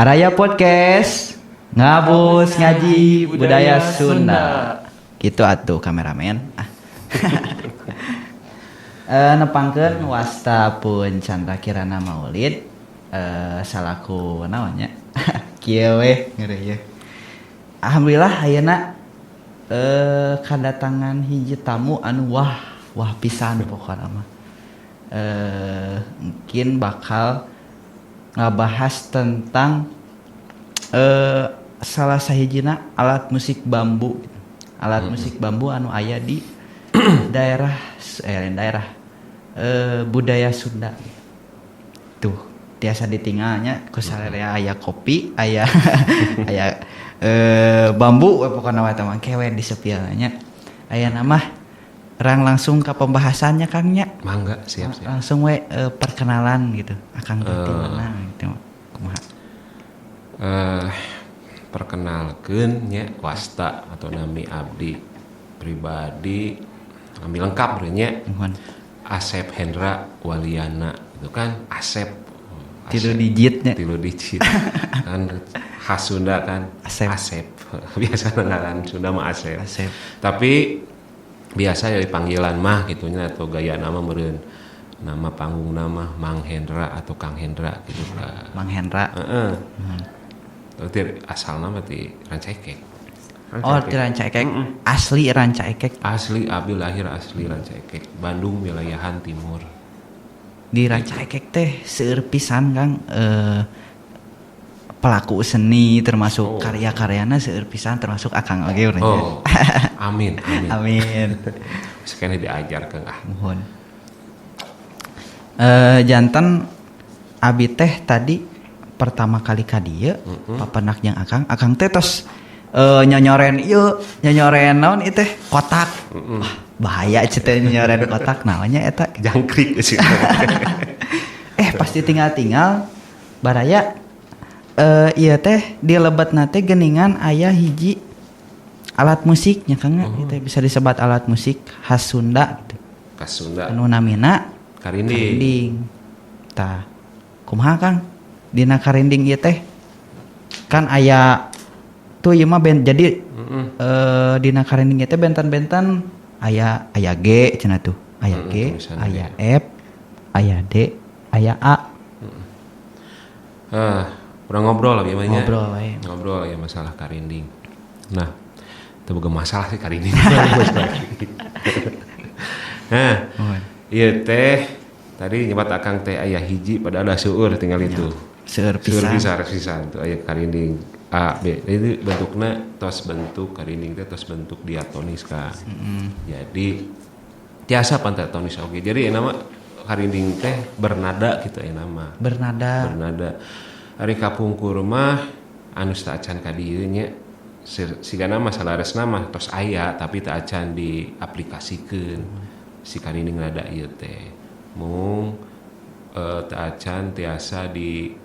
Araya Podcast, ngabus ngaji budaya Sunda. Gitu atuh, kameramen. Ah. Nepangkeun wasta pun Chandra Kirana Maulid, salaku naonnya, kieu we ngeureun ieu. Alhamdulillah ayeuna kedatangan hiji tamu anu wah wah pisan pokokna mah. Mungkin bakal ngabahas tentang salah sahijina alat musik bambu. Alat musik bambu anu aya di daerah, lain daerah, budaya Sunda. Tuh, tiasa ditinggalnya ku sararea aya kopi, aya aya bambu we pokona mah eta mah kewe di nya. Aya nama rang langsung ke pembahasannya, Kang, nya. Mangga, siap siap. Langsung we perkenalan gitu. Akang teh ti mana gitu. Kumaha? Perkenalkeun nya, wasta atau nami abdi pribadi, nami lengkap nya. Muhun. Asep Hendra Waliana itu kan Asep. Tilu digitnya. Tilu digit kan khas Sunda kan. Asep. Asep biasa ngaran Sunda mah Asep. Asep. Tapi biasa dari panggilan mah gitunya atau gaya nama meureun nama panggung nama Mang Hendra atau Kang Hendra gitu kan. Mang Hendra. Heeh. Berarti asal nama ti Rancaekek. Oh, di Rancaekek. Asli Rancaekek. Asli, abdi lahir asli Rancaekek, Bandung wilayahan timur. Di Rancaekek teh seueur pisan, Kang, pelaku seni termasuk karya-karyana seueur pisan, termasuk Akang oge urang nya. Oh, amin amin. Amin. Sekali diajarkeun ah. Muhun. Janten abi teh tadi pertama kali ka dieu papendak jeung Akang, Akang teh tos nyonyoren ieu, nyonyoren naon ieu teh, kotak. Wah, bahaya cenah teh nyonyoren kotak naonnya eta. Jangkrik sih. Pasti tinggal-tinggal baraya, ieu teh di lebetna teh geuningan aya hiji alat musiknya, Kang, oh. Itu bisa disebut alat musik khas Sunda gitu. Khas Sunda. Anu namina karinding. Karinding. Tah, kumaha, Kang? Dina karinding ieu teh kan aya tuh ieu mah ben jadi dina karinding ieu teh benten-benten aya aya G cenah tuh. Aya G, tulisan aya F, aya D, aya A. Ah, kurang ngobrol lah gimana? Ngobrol we. Ngobrol ya masalah karinding. Nah, itu bukan masalah sih karinding. Nah, ieu teh tadi nyebat Akang teh aya hiji, padahal ada seueur tinggal itu. Seueur Seueur pisan. Pisan pisan tuh aya karinding A B. Itu bentuknya tos bentuk karinding teh tos bentuk diatonis kan. Jadi tiasa pentatonis oke. Jadi nama karinding teh bernada gitu ya nama. Bernada. Bernada. Ari kapungkur mah anu teu acan ka dieu nya, sigana mah salaresna mah tos aya tapi teu acan diaplikasikeun si karinding nada ieu teh. Mung teu acan tiasa di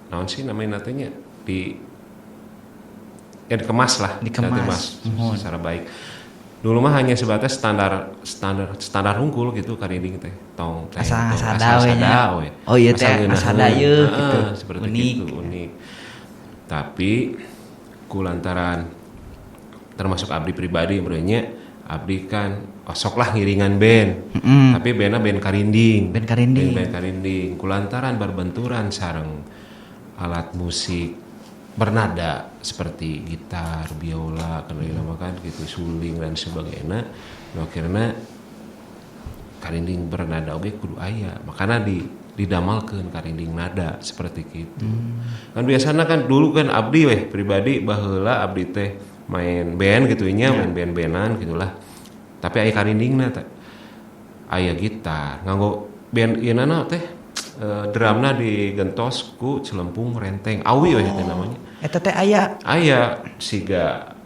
naon sih namanya teh nya, di ya dikemas lah. Dikemas. Dikemas Muhun. Secara baik. Dulu mah hanya sebatas standar standar standar hungkul gitu karinding teh, tong teng Asal tong, ngasada asal we nya. sada we. Oh iya teh, Asal ngeunaheun. asada ieu Heeh, gitu. seperti Unik. Gitu unik, tapi kulantaran termasuk abdi pribadi meureun abdi kan osok lah ngiringan band, tapi bandna band karinding. Band karinding. Band karinding kulantaran berbenturan sareng alat musik bernada seperti gitar, biola, kan lama kan gitu, suling dan sebagainya. Nu akhirnya karinding bernada oge kudu aya, makanya didamalkeun karinding nada seperti itu. Kan biasanya kan dulu kan abdi weh pribadi baheula abdi teh main band gitu nya, main band-bandan gitulah, tapi aya karindingna teh, aya gitar nganggo band ieu na teh, drumna digentos ku celempung renteng awi weh teh namanya. Eta teh aya Aya siga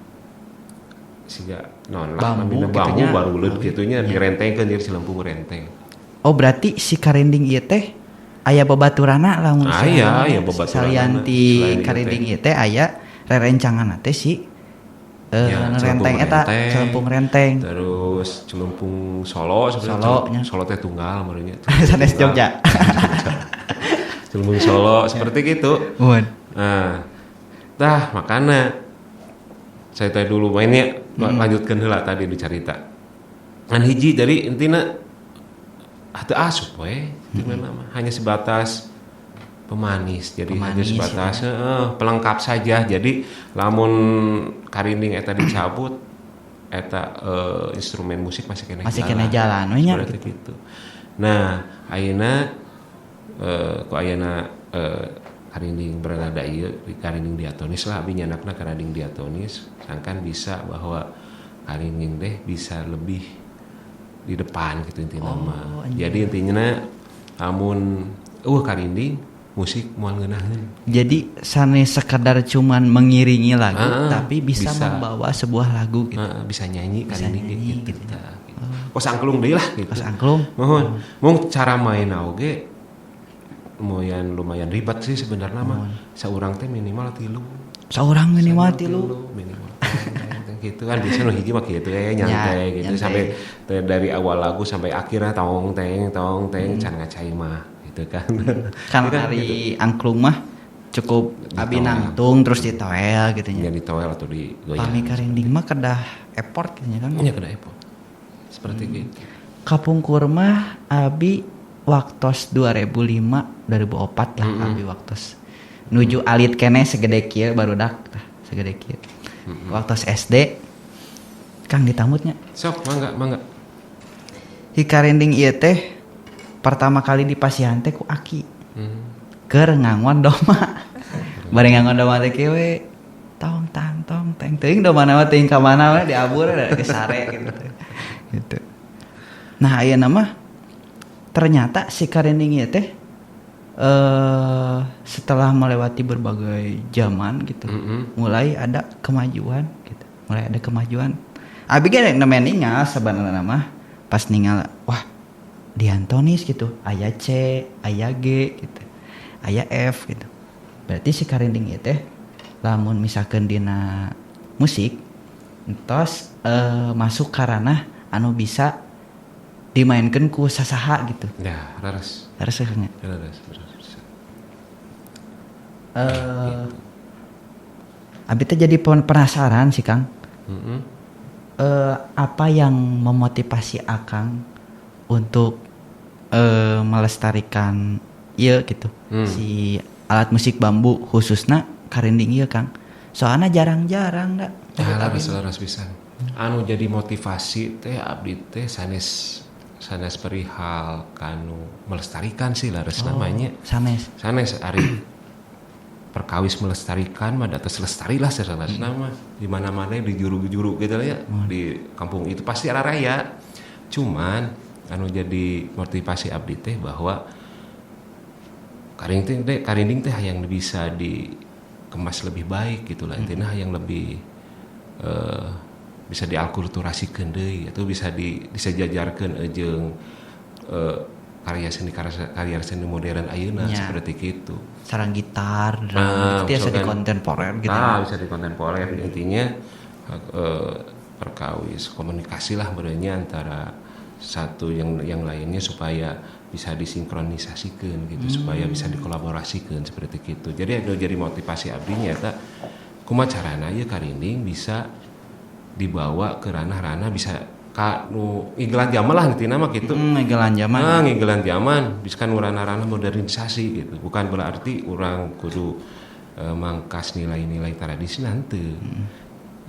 siga non lah Bambu namina bambu gitunya. Baruleud gitunya direntengkeun jadi celempung renteng. Oh, berarti si karinding ieu teh aya babaturana lamun Aya, aya babaturanana. salian ti Selain ieu karinding ieu teh aya rerencangan teh si Ya, renteng celempung eta renteng. Celempung renteng. Terus celempung Solo sebenarnya. Solo, nya. Solo teh tunggal meureun nya. Sanes Jogja. Celempung Solo seperti gitu. Muhun. Nah, tah makana saya tadi dulu mainnya lanjutkan heula tadi dicarita. Ngan hiji, jadi intina teu asup we intina mah hanya sebatas pemanis, jadi hanya Pemanis, sebatas pelengkap saja. Jadi lamun karinding eta dicabut, eta instrumen musik masih kena. Masih kena jalan we nya. Seperti gitu. Nah, ayeuna ku ayeuna karinding bernada ieu, karinding diatonis lah, abi nyandakna karinding diatonis, sangkan bisa bahwa karinding deh bisa lebih di depan gitu intinya mah. Jadi intinya lamun karinding, musik moal ngeunaheun. Jadi sanes sekadar cuman mengiringi lagu, tapi bisa, bisa. Membawa sebuah lagu gitu. Heeh, bisa nyanyi Bisa karinding nyanyi, gitu. Gitu. Tah, gitu. Kos angklung deui lah gitu. Kos angklung. Mohon, mung cara main oge lumayan lumayan ribet sih sebenarnya mah. Saurang teh minimal 3. Seorang minimal Saurang 3. Minimal. Gitu kan bisa nu hiji mah gitu ya, nyantai Ya, gitu nyantai. Sampai dari awal lagu sampai akhirnya tong teng tong teng can ngacai mah gitu kan. Kan Gitu kan, ari gitu. angklung mah cukup abi Ditoel. nangtung terus ditoel gitu nya. Ya, ditoel atau digoyang. Pami karinding mah kedah effort gitu nya kan. Nya kedah effort. Seperti gitu. Kapungkur mah abi waktos 2005 2004 lah, abi waktos nuju alit keneh, segede kieu barudak tah, segede kieu. Waktos SD, Kang, ditambutnya. Sok, mangga mangga. Hi karinding ieu teh pertama kali dipasihan teh ku aki. Keur ngangon domba. Bari ngangon domba teh kieu we. Tong tang tong teng, teuing domba mah teuing ka mana we, diabur da geus sare gitu. Gitu. Nah, ayeuna mah ternyata si karinding ieu teh setelah melewati berbagai zaman gitu, mulai ada kemajuan gitu. Mulai ada kemajuan. Abi ge namanya ningal sebenarnya mah pas ningal, wah, diatonis gitu, aya C, aya G gitu, aya F gitu. Berarti si karinding ieu teh lamun misalkan dina musik entos masuk karana anu bisa dimainkan ku sasaha gitu. Ya, leres. Harus nya. Leres, leres. Abi teh jadi penasaran sih, Kang. Apa yang memotivasi Akang untuk melestarikan iya gitu, si alat musik bambu, khususnya karinding ieu, Kang? Soalnya jarang-jarang dah. Ya, leres leres pisan. Anu jadi motivasi teh abdi teh sanes sanes perihal kanu melestarikan sih leres namanya. Sanes. Sanes, ari perkawis melestarikan mah atas lestari lah secara nama di mana-mana, di juru-juru gitu lah ya, di kampung itu pasti ada raya. Cuman anu jadi motivasi abdi teh bahwa karinding teh yang bisa dikemas lebih baik gitu lah intinya, yang lebih bisa diakulturasikan deui atau bisa disejajarkeun jeung karya seni modern ayeuna seperti gitu. Sarang gitar, drum, Nah, itu biasa di misalkan- kontemporer gitu. Nah, bisa di kontemporer intinya perkawis komunikasi lah berenya antara satu yang lainnya supaya bisa disinkronisasikan gitu, supaya bisa dikolaborasikan seperti itu. Jadi ada jadi motivasi abdinya eta kumaha carana ieu karinding bisa dibawa ke ranah-ranah, bisa ka nu ngigelan zaman lah intina mah gitu. Ngigelan zaman. Nah, ngigelan zaman bisa kan ranah-ranah modernisasi gitu. Bukan berarti orang kudu mangkas nilai-nilai tradisi nanti.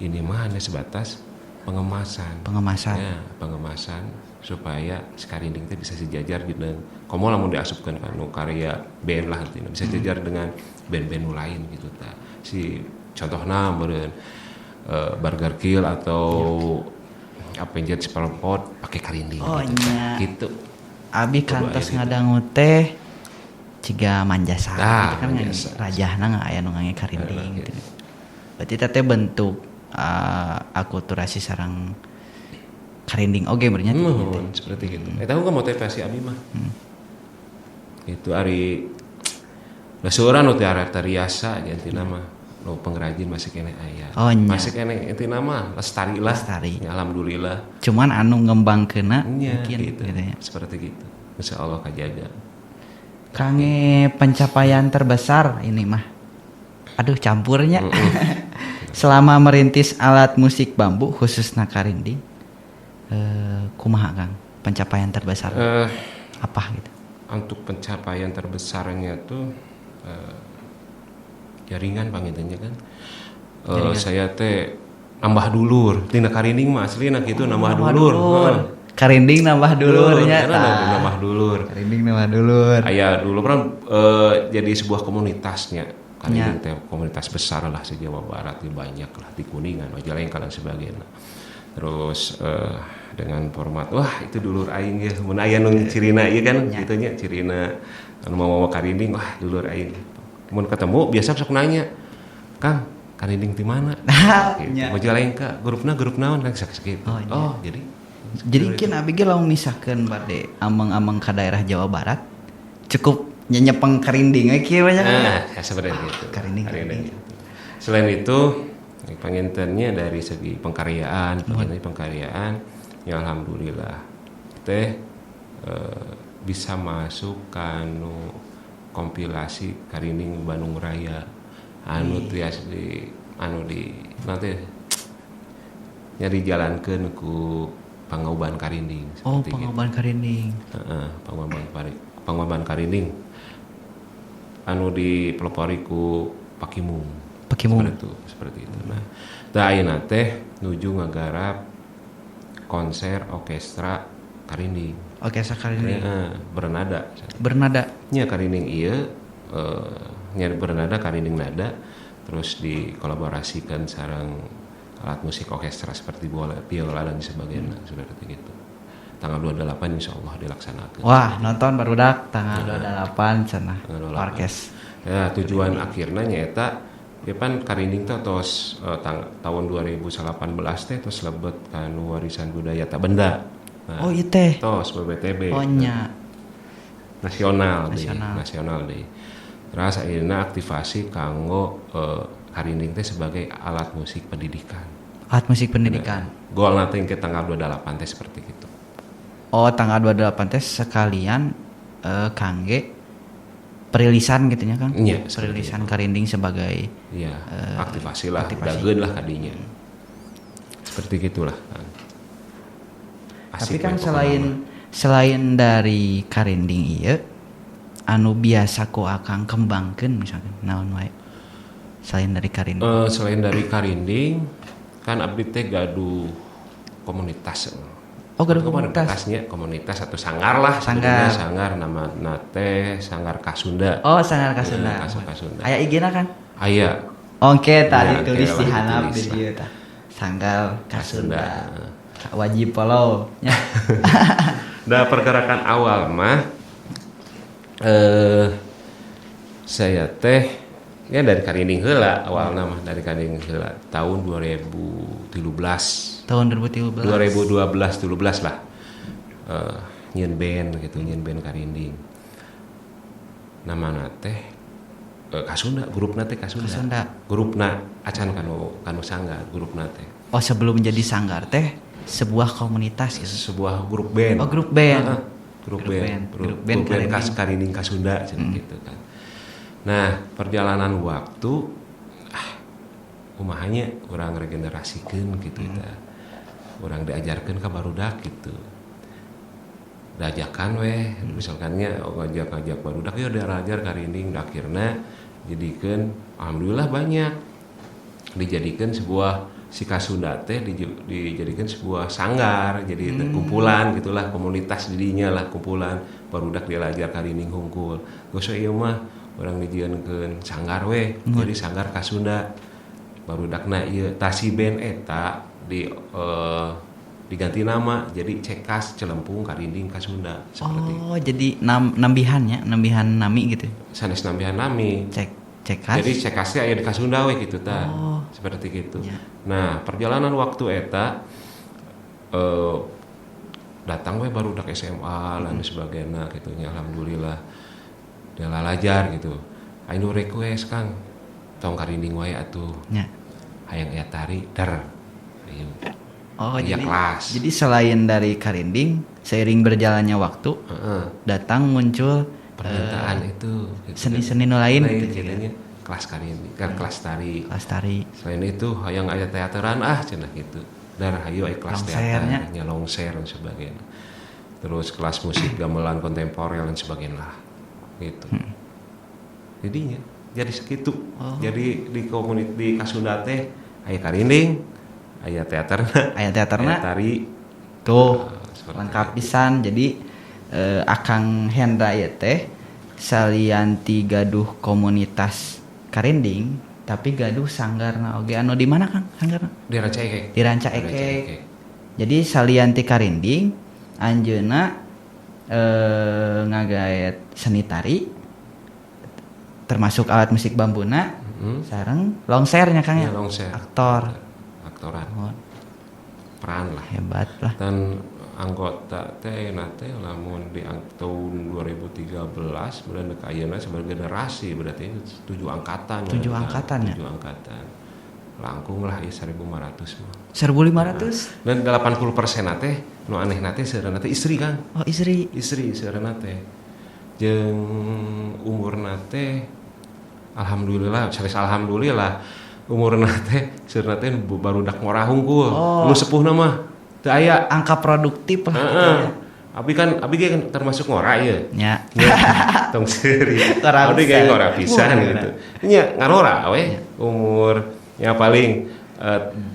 Ini mah hanya sebatas pengemasan. Pengemasan. Ya, pengemasan supaya si karinding teh bisa sejajar dengan komo lamun diasupkeun ka nu karya band lah artinya bisa sejajar dengan band-band nu lain gitu ta. Si contohna meureun Burgerkill atau Avenged Sevenfold pakai karinding Oh, gitu ta. nya. Gitu. Abi Kudu kantos aya gitu. ngadangu teh ciga Manjasa Ah, gitu kan, Manjasa. rajahna nggak aya nu ngange karinding Heeh, gitu. Berarti teteh bentuk akulturasi sareng karinding oge berarti gitu. Mohon seperti gitu. Eta kan motivasi abi mah. Itu ari da nu teu riasa intina mah. Nu pengrajin masih keneh aya. Oh, nya. Masih keneh intina mah lestari lah. Lestari. Ya, alhamdulillah. Cuman anu ngembangkeunna Nya, mungkin gitu. gitu ya. Seperti gitu. Insya Allah kajaga. Kange pencapaian terbesar ini mah. Aduh, campurnya. Selama merintis alat musik bambu khususnya karinding, kumaha, Kang, pencapaian terbesar apa gitu? Untuk pencapaian terbesarnya tuh jaringan panginten nya kan. Saya teh nambah dulur tina karinding mah, aslina gitu, nambah dulur. Dulur. Heeh. Karinding nambah dulurnya. Karena Tah. nambah dulur. Karinding nambah dulur. Aya dulu kan jadi sebuah komunitasnya karinding teh, komunitas besar lah se Jawa Barat ya, banyak lah di Kuningan, Majalengka, dan sebagainya. Terus dengan format, wah, itu dulur aing ya, mun aya nu cirina ieu kan gitu nya, cirina anu mau mawa karinding, wah, dulur aing. Mun ketemu biasa sok nanya, "Kang, karinding di mana?" Gitu. Majalengka, grupna grup naon kan sakitu. Oh, nya. Oh, jadi Jadi mungkin abi ge lamun misalkan bade ameng-ameng ka daerah Jawa Barat cukup nyepeng karinding we kieu banyak. Nah, ya seperti itu. Karinding, karinding. Gitu. Selain itu, pangintennya dari segi pengkaryaan, panginten pengkaryaan, ya alhamdulillah teh bisa masuk kanu kompilasi Karinding Bandung Raya anu tias di anu di nanti nyari jalankeun ku Pangauban Karinding Oh, seperti gitu. Pangauban Karinding. Heeh, Pangauban Karinding anu dipelopori ku Pakimung. Pakimung. Seperti itu, seperti itu. Nah, tah ayeuna teh nuju ngagarap konser orkestra Karinding. Oke, sakarinding. Heeh, bernada. Bernada. Nya karinding ieu nya bernada, karinding nada, terus dikolaborasikan sareng alat musik orkestra seperti bola, biola, dan sebagainya seperti gitu. Tanggal 28 insya Allah dilaksanakan. Wah, nonton barudak tanggal 28 cenah. Tanggal 28. Orkes. Ya, tujuan akhirnya nyaeta ya pan karinding teh tos tahun 2018 teh tos lebet kanu warisan budaya tak benda. Nah, Oh, iya teh. tos WBTB. Oh nya. Nasional deh, Nasional. Nasional deh. Terus akhirnya aktivasi kanggo karinding teh sebagai alat musik pendidikan. Alat musik pendidikan. Goal nanti ke tanggal 28 teh seperti itu. Oh, tanggal 28 teh sekalian kangge perilisan gitu nya, Kang? Iya, seperti Perilisan karinding sebagai Iya, aktivasi lah, aktivasi. dageun lah kadinya. Seperti gitulah, Kang. Tapi Asik kan we pokokna selain mah. selain dari karinding ieu anu biasa ku Akang kembangkeun misalkan naon wae? Selain dari karinding. Selain dari karinding kan abdi teh gaduh komunitas. Oh, gaduh komunitas. Komunitasnya komunitas atau sanggar lah Sanggar. sebenarnya, sanggar nama teh Sanggar Kasunda. Oh, Sanggar Kasunda. Iya, Sanggar Kasunda. Aya IG-na kan? Aya. Oke, tadi Iya, tulis oke, di handap ditulis di lah. dieu tah. Sanggar Kasunda. Kasunda. Wajib follow nya. Nah, pergerakan awal mah saya teh ya dari karinding heula, awalna mah dari karinding heula tahun 2013. Tahun 2013. 2012 13 lah, nyieun band gitu, nyieun band karinding, namana teh Kasunda, grupna teh Kasunda. Kasunda. Grupna acan kanu kanu sanggar grupna teh. Oh, sebelum jadi sanggar teh sebuah komunitas gitu. Sebuah grup band. Oh, grup band. Heeh, grup Grup band, band. grup, Grup band grup band karinding. kas karinding Kasunda cenah gitu kan. Nah, perjalanan waktu, ah, kumaha nya urang regenerasikeun gitu tah. Urang diajarkeun ka barudak gitu. Diajakan weh, misalkannya ngajak-ngajak barudak ya diajar karinding, akhirnya jadikeun alhamdulillah banyak dijadikan sebuah si Kasunda teh dijadikan sebuah sanggar, jadi kumpulan gitulah, komunitas didinya lah, kumpulan barudak diajar karinding hungkul. Geus we ieu mah urang dijieunkeun sanggar weh, jadi Sanggar Kasunda barudakna ieu. Tasi band eta diganti nama jadi Cekas Celempung Karinding Kasunda seperti Oh, jadi nambihan ya, nambihan nami gitu. Sanes nambihan nami. Cekas. Jadi Cekasnya aya di Kasunda we gitu tah. Oh. Seperti gitu. Ya. Nah, perjalanan waktu eta datang we barudak SMA dan sebagainya gitu nya, alhamdulillah dia lalajar gitu. Aing nu request, "Kang, tong karinding wae atuh." Ya. Hayang aya tari der. Ayo. Oh, Iya, jadi kelas. jadi selain dari karinding, seiring berjalannya waktu Heeh. datang muncul Permintaan itu gitu. seni-seni nu lain Lain gitu gitu juga. nya. Kelas karinding, kan kelas tari. Kelas tari. Selain itu hayang aya teateran ah cenah gitu. Dan hayu aya kelas Longsernya. Teater, nya longser dan sebagainya. Terus kelas musik gamelan kontemporer dan sebagainya lah. Gitu. Jadinya jadi segitu. Jadi di komunitas di Kasunda teh aya karinding, aya teaterna, Aya teaterna. Aya tari. Tuh, Ah, seperti lengkap pisan. Jadi Akang Hendra ieu teh salian ti gaduh komunitas karinding, tapi gaduh sanggarna oge anu di mana, Kang? Sanggarna? Di Rancaekek. Di Rancaekek. Jadi salian ti karinding, anjeunna ngagaet seni tari termasuk alat musik bambuna sareng longsernya, Kang, ya? Iya, longser. Aktor. Aktoran. Oh, Peran lah. Hebat lah. Dan anggota teh teh lamun di tahun 2013 bulan dek ayeuna sebagai generasi berarti itu tujuh angkatan. Tujuh ya, angkatan ya? Tujuh angkatan langkung lah ya, 1500 mah. 1500. Dan 80% teh nu aneh teh seueurna teh istri, Kang. Oh, istri. Istri seueurna teh, jeung umurna teh alhamdulillah, sanes alhamdulillah, umurna teh seueurna teh barudak ngora hungkul. Oh. Nu sepuhna mah teu aya. Angka produktif lah gitu Heeh. ya. Abi kan, abi ge kan termasuk ngora ya. Ya. Tong seuri. Ngora Abdi pisan. kayak ngora pisan Ngora. gitu. Nya ngarora we umur ya paling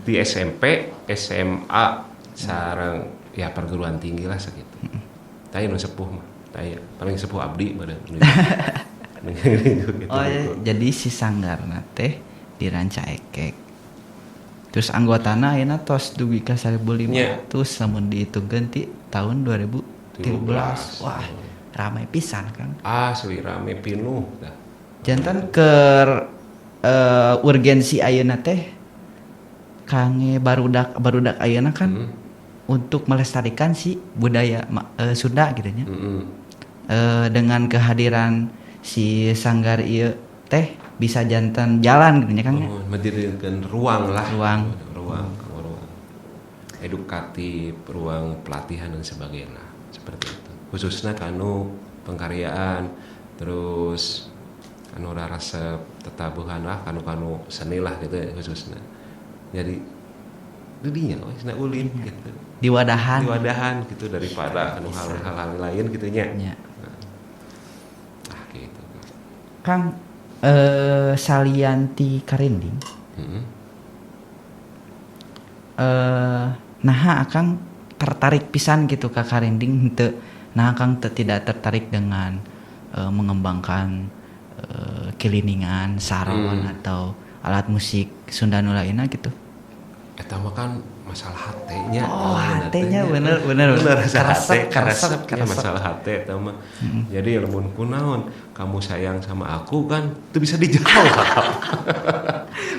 di SMP, SMA sareng ya perguruan tinggi lah segitu. Tapi nu sepuh mah, taya paling sepuh abdi meureun. Gitu. Oh ya, jadi si sanggarna teh di Rancaekek. Terus anggotana ayeuna tos dugi ka 1500 lamun dihitungkeun ti tahun 2013. Wah, ramai pisan, Kang. Asli rame pinuh dah. Janten ke urgensi ayeuna teh kangge barudak barudak ayeuna kan untuk melestarikan si budaya Sunda gitu nya. Dengan kehadiran si sanggar ieu teh bisa janten jalan gitu nya, Kang, ya. Oh, mendirikan ruang lah. Ruang. Ruang, ruang edukatif, ruang pelatihan dan sebagainya lah, seperti itu. Khususnya kanu pengkaryaan, terus anu rasa tetabuhan lah, kanu kanu seni lah gitu ya, khususnya. Jadi didinya we cenah ulin gitu. Di wadahan. Di wadahan gitu daripada anu hal-hal lain gitu nya. Nya. Ah, gitu. Kang, salian ti karinding naha Akang tertarik pisan gitu ke karinding henteu, nah Akang tidak tertarik dengan mengembangkan kiliningan, saron atau alat musik Sunda nu lainna gitu? Eta mah kan masalah hatenya. Oh, Oh, hatenya, bener bener. Bener, masalah Karesep, hate, karesep, karesep ya, karesep. Masalah hate eta mah. Jadi lamun kunaon kamu sayang sama aku kan itu bisa dijawab.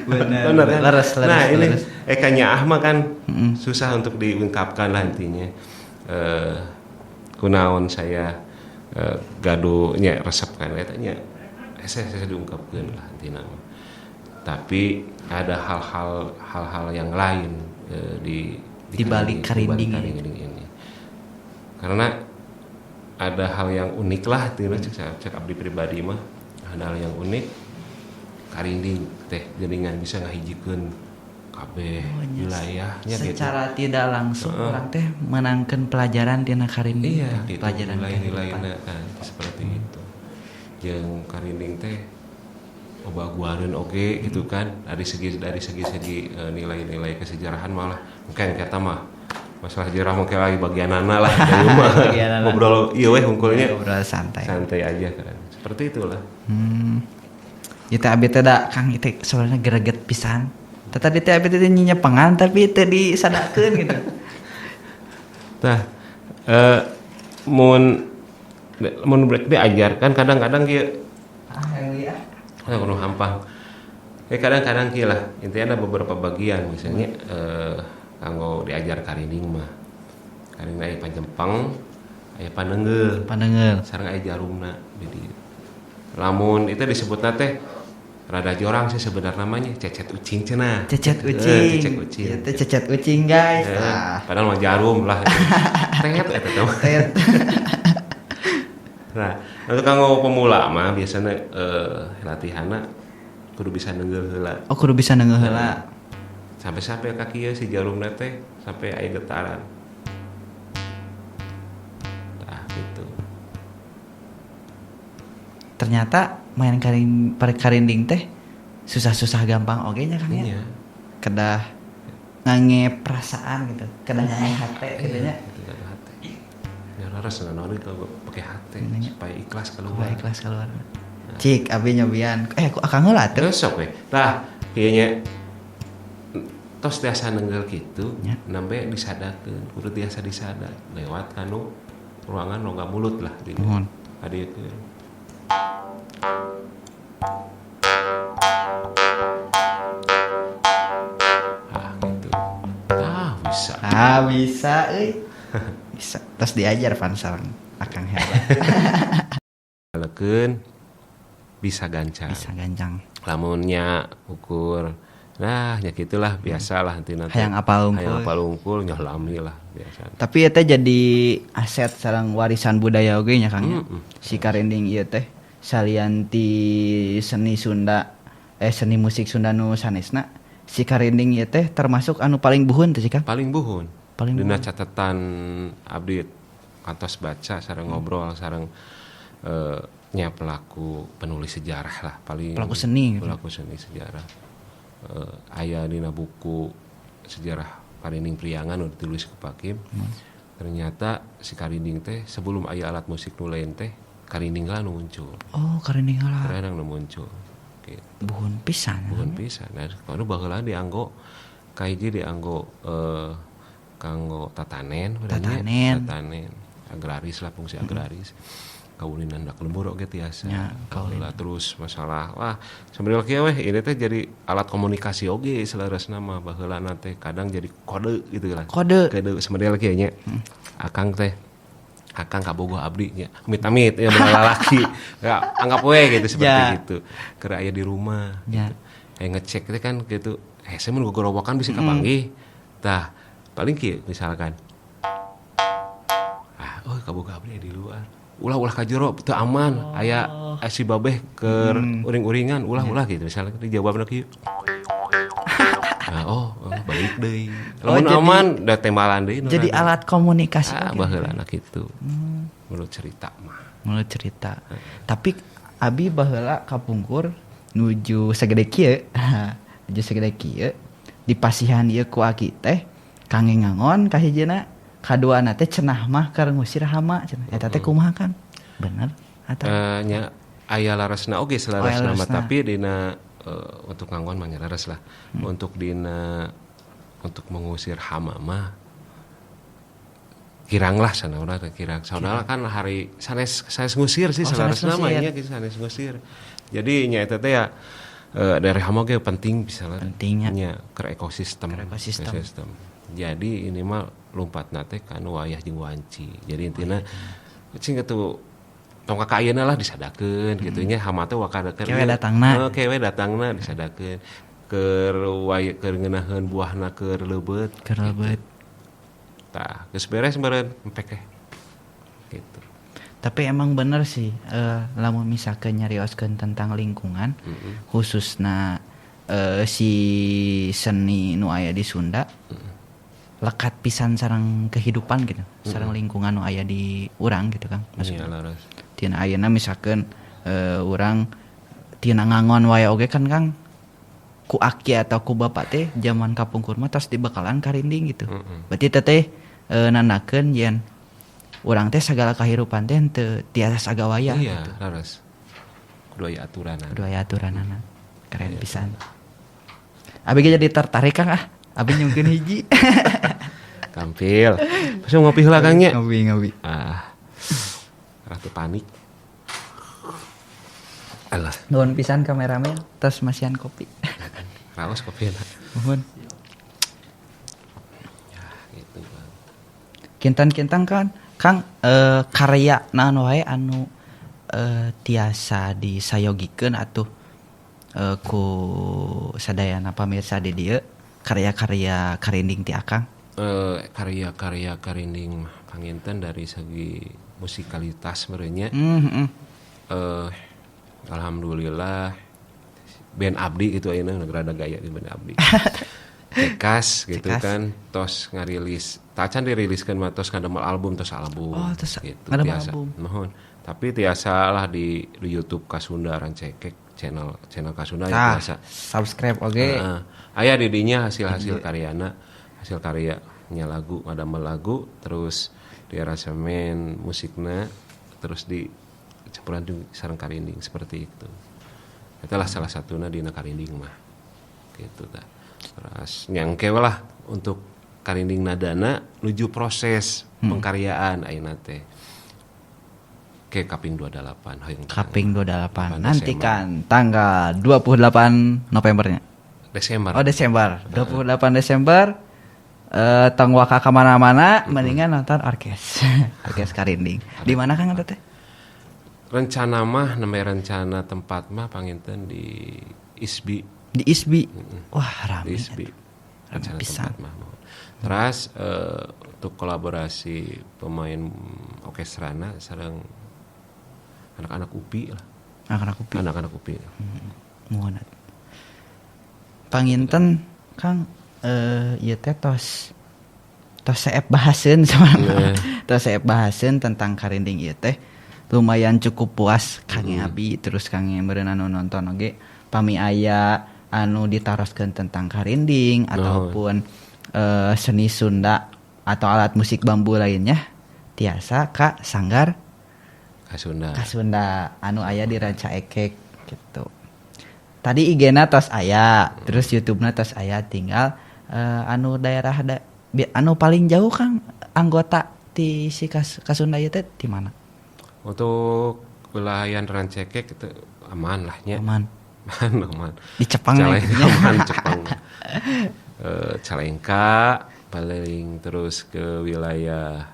Bener. Bener kan? Leres, leres, Nah, ini leres. ekanya Ahma kan susah untuk diungkapkan lah intinya. Kunaon saya gaduhnya resep kan eta nya saya diungkapkan lah intinya mah. Tapi ada hal-hal yang lain di Di balik karinding, di karinding balik ini. Karinding ini. Karena ada hal yang unik lah tina cek saya, cek abdi pribadi mah ada hal yang unik, karinding teh geuningan bisa ngahijikeun kabeh Oh, nya. wilayahnya gitu. Secara tidak langsung urang teh menangkan pelajaran tina karinding Iya, teh, gitu. pelajaran kehidupan. Nilai-nilainya kan seperti itu. Jeung karinding teh obaguareun oge gitu kan dari segi nilai-nilai kesejarahan malah mungkin kata mah masalah sejarah mungkin lagi bagianana lah dari mah Bagianana. ngobrol iya weh hungkulnya. Ngobrol santai. Santai aja kan, seperti itulah. Itu abi teh da Kang itu sebenarnya greget pisan. Tah, tadi teh abi teh nyenyepengan tapi teh disadakeun gitu. Nah, mun mun break diajarkan kadang-kadang kieu. Ah, yang liat. Ah, kudu hampang. Ya kadang-kadang kieu lah, intinya ada beberapa bagian misalnya kanggo diajar karinding mah. Karinding aya panjempeng, aya panenggel, Panenggel. Sareng aya jarumna di dieu. Lamun itu disebutna teh rada jorang sih sebenarnya namanya cecet ucing cenah. Cecet ucing. Cecet ucing. Ieu teh cecet ucing, guys. Ah. Padahal mah jarum lah. Tet eta teh. Tet. Nah, untuk kanggo pemula mah biasanya latihanna Kudu bisa nenggel heula. Oh, kudu bisa nenggel heula. Sampai-sampai ka kieu si jarumna teh sampai aya getaran. Tah gitu. Ternyata main karinding teh susah-susah gampang oge nya, Kang, ya. Iya. Kedah ngangge perasaan gitu, kedah ngangge hate gitu nya. Gitu kan hate. Ya leres naon itu pakai hate supaya ikhlas keluar. Supaya ikhlas keluar. Cik, abi nyobian. Aku akang heula atuh. Terus sok we. Tah, kieu tos tiasa nenggel kitu, Ya. nambe disadakeun, kudu tiasa disada lewat kanu ruangan rongga mulut lah di Nuhun. Adiekeun. Ah gitu. Ah bisa. Ah, bisa euy. Bisa. Terus diajar pan sareng akang hebat. Lekeun bisa gancang. Bisa gancang. Lamunnya ukur nah ya gitulah biasalah nanti nanti Hayang apal unggul. Hayang apal unggul nyoh lami lah biasa. Tapi eta jadi aset sareng warisan budaya oge nya, Kang, ya. Si karinding ieu teh salian ti seni Sunda, seni musik Sunda nu sanesna, si karinding ieu teh termasuk anu paling buhun teh sih, Kang. Paling buhun. Paling Dina catatan abdi kantos baca sareng ngobrol sareng nya pelaku penulis sejarah lah paling Pelaku seni gitu. Pelaku seni sejarah. Aya dina buku sejarah Karinding Priangan nu ditulis ku Pakim. Ternyata si karinding teh sebelum aya alat musik nu lain teh karinding lah nu muncul. Oh, karinding lah. Karinding nu muncul. Gitu. Buhun pisan. Buhun pisan. Nah, kalau baheula dianggo kahiji dianggo kanggo tatanen, Tatanen. Tatanen. Agraris lah, fungsi agraris. Kaulinan dak lembur oge tiasa. Ya, kaulinan. Terus masalah wah sebenarnya kieu weh ini teh jadi alat komunikasi oge saleresna mah baheulana teh kadang jadi kode gitu lah. Kode. Kode sebenarnya kieu nya. Akang teh akang kabogoh abdi nya. Amit-amit ya bener lalaki. Ya anggap we gitu seperti Ya. gitu. Keur aya di rumah. Ya. Gitu. Kayak ngecek teh kan gitu. Hese mun gogorowokan bisa kapanggih. Tah, paling kieu misalkan. Ah, oh kabogoh abdi di luar. Ulah-ulah ka jero teu aman. Aya si babeh keur uring-uringan, ulah-ulah gitu misalnya dijawabna kieu. Nah, oh, balik deui. Oh, Lamun jadi- aman da tembalan deui. Jadi alat komunikasi ah, oge. baheula anak itu. Menurut cerita mah. Menurut cerita. Tapi abi baheula kapungkur nuju segede kieu. Nuju segede kieu dipasihan ieu ku aki teh kangge ngangon kahijina, kaduana teh cenah mah keur ngusir hama cenah. Eta teh kumaha, Kang? Bener atau Nya aya laresna oge selaresna Oh, aya mah laresna. tapi dina untuk ngangon mah nya lares lah. Untuk dina untuk mengusir hama mah kirang lah sana urang teh kirang. Saudara kan hari sanes sanes ngusir sih Oh, sanes saleresna mah ngusir. nya gitu sanes ngusir. Jadi nya eta teh ya dari hama ge penting bisa lah. Pentingnya. Nya keur ekosistem. Keur ekosistem. Jadi ini mah lompatna teh kanu wayah jeung wanci. Jadi intina cing atuh tong ka ayeuna lah disadakeun gitu nya hama teh wakadakeun. Kewe datangna. Heeh, kewe datangna disadakeun. Keur way keur ngeunaheun buahna keur leubeut. Keur leubeut. Tah, geus beres meureun empek teh. Gitu. Tapi emang bener sih, lamun misalkan nyarioskeun tentang lingkungan, khususna si seni nu aya di Sunda, lekat pisan sareng kehidupan gitu, sareng lingkungan nu aya di urang gitu, Kang. Iya Maksudna. leres. Tina ayeuna misalkan urang tina ngangon wae oge kan, Kang, ku aki atau ku bapak teh zaman kapungkur mah tos dibekalan karinding gitu. Berarti teteh nandakeun yen urang teh sagala kahirupan teh teu tiasa sagawaya Iya, gitu. leres. Kudu aya aturanan. Kudu aya aturanana. Keren pisan. Abi ge jadi tertarik, Kang, ah. Abi nyungkeun hiji. Tampil. Pasti ngopi heula, Kang, nya. Ngopi, ngopi. Ah. Ratu panik. Alah, Nuhun pisan kameramen, tos masihan kopi. raos kopi enak. Nuhun. Ya, gitu, Bang. Kintan-kintan kan Kang, karya naon wae anu tiasa disayogikeun atuh ku sadayana pamirsa di dieu karya-karya karinding ti Akang? Karya-karya karinding mah panginten dari segi musikalitas merenya. Alhamdulillah Band abdi gitu ayeuna rada gaya di band abdi. Cekas gitu. Cekas. Kan tos ngarilis, tacan diriliskeun mah, tos ngadamel album, tos album. Oh, tos gitu ngadamel tiasa. Album. Nuhun. Tapi tiasa lah di YouTube Kasunda Rancaekek, channel channel Kasunda ya Tah, tiasa. Subscribe oge. Heeh. Aya di dinya hasil-hasil karyana, hasil karyanya lagu, ngadamel lagu, terus di aransemen musikna, terus di campuran juga sareng karinding seperti itu. Itulah salah satunya dina karinding mah. Gitu tah. Terus nyangke we lah untuk karinding nadana nuju proses pengkaryaan ayeuna teh. Ke kaping 28 hoyong terang. Kaping 28. 8. Nantikan tanggal 28 Novembernya. Desember. Oh, Desember. 28 Desember, tong waka kemana-mana, mendingan nonton orkes. Orkes Karinding. Di mana, Kang, eta teh? Rencana mah, namanya rencana tempat mah panginten di ISBI. Di ISBI. Wah, rame. Di ISBI. Rame Rencana pisan. tempat mah. Terus untuk kolaborasi pemain orkestrana sareng anak-anak UPI lah. Anak-anak UPI. Anak-anak UPI. Muhun. Panginten, Kang, ieu teh tos tos seep bahaseun sama tos seep bahaseun tentang karinding ieu teh lumayan cukup puas Kang Abi, terus Kang meureun anu nonton oge. Pami aya anu ditaroskeun tentang karinding ataupun seni Sunda atau alat musik bambu lainnya, tiasa ka Sanggar Kasunda. Kasunda anu aya di Rancaekek gitu. Tadi IG-na tos aya, terus YouTube-na tos aya, tinggal anu daerah anu paling jauh, Kang, anggota ti si Kasunda ieu teh di mana? Untuk wilayah Rancaekek itu aman lah nya. Aman. Aman, aman. Di Cepang Caleng, gitu nya. Aman Cepang. Cicalengka paling, terus ke wilayah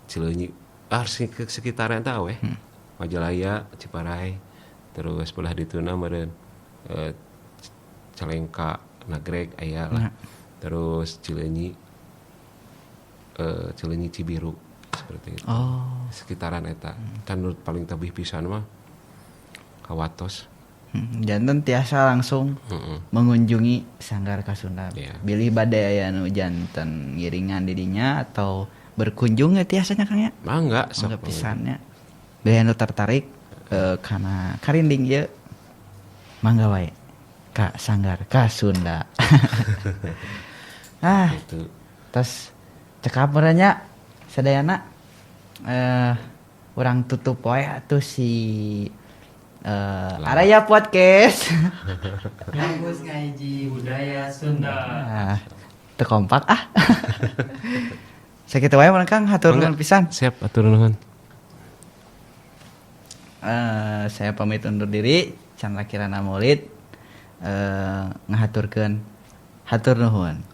Cileunyi, ah ke sekitaran tahu eh. Majalaya, Ciparay, terus belah dituna meureun Cicalengka, Nagreg aya lah. Terus Cileunyi, Cileunyi Cibiru seperti itu. Oh. Sekitaran eta. Kan nu paling tebih pisan mah kawatos. Janten tiasa langsung mengunjungi Sanggar Kasunda. Iya. Bilih bade aya nu janten ngiringan didinya atau berkunjung ya tiasanya, Kang, ya. Mangga sok. Mangga pisannya. Bilih anu tertarik kana karinding ieu, mangga wae ka Sanggar Kasunda. Ah, Gitu. Tos cekap meureun nya sadayana, urang tutup wae atuh si Araya Podcast. Kampus ngahiji budaya Sunda. Ah, teu kompak ah. Sakitu wae mun, Kang, hatur Mangga. Nuhun pisan. Siap, hatur nuhun. Saya pamit undur diri, Chandra Kirana Maulid ngahaturkeun hatur nuhun.